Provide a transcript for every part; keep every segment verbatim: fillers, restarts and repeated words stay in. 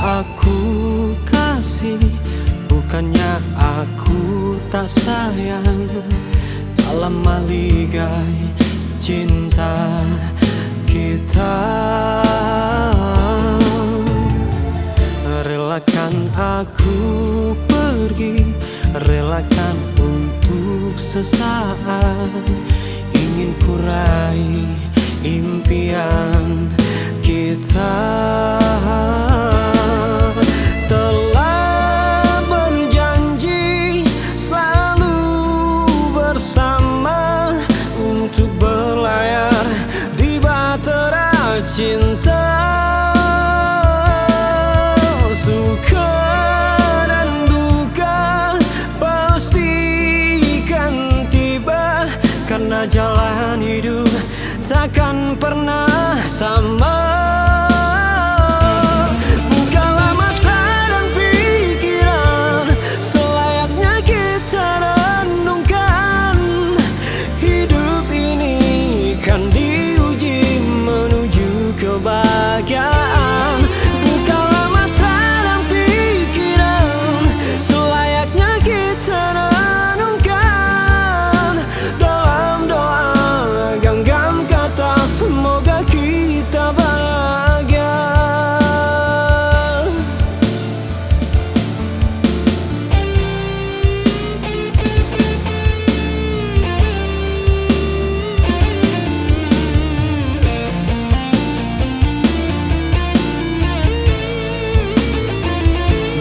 Aku kasih, bukannya aku tak sayang. Dalam maligai cinta kita, relakan aku pergi, relakan untuk sesaat. Ingin ku raih impian kita. Telah berjanji selalu bersama untuk berlayar di bahtera cinta. Suka dan duka pasti kan tiba, karena jalan hidup takkan pernah sama. Bukalah mata dan pikiran, selayaknya kita renungkan. Hidup ini kan diuji menuju kebahagiaan. Bukalah mata dan pikiran, selayaknya kita renungkan. Dalam doa, genggam kata, semoga kita bahagia.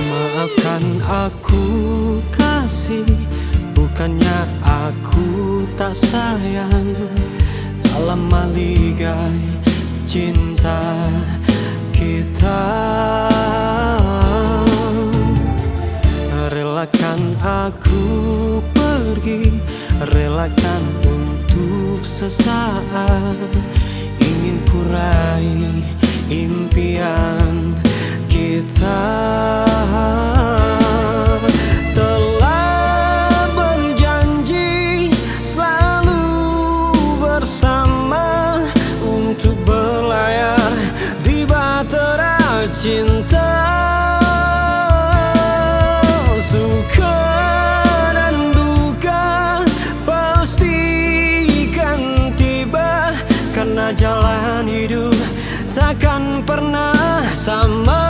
Maafkan aku, kasih, bukannya aku tak sayang. Dalam maligai cinta kita, relakan aku pergi, relakan untuk sesaat. Ingin ku raih impian kita. Telah berjanji selalu bersama untuk berlayar di bahtera cinta. Suka dan duka pasti kan tiba, karena jalan hidup takkan pernah sama.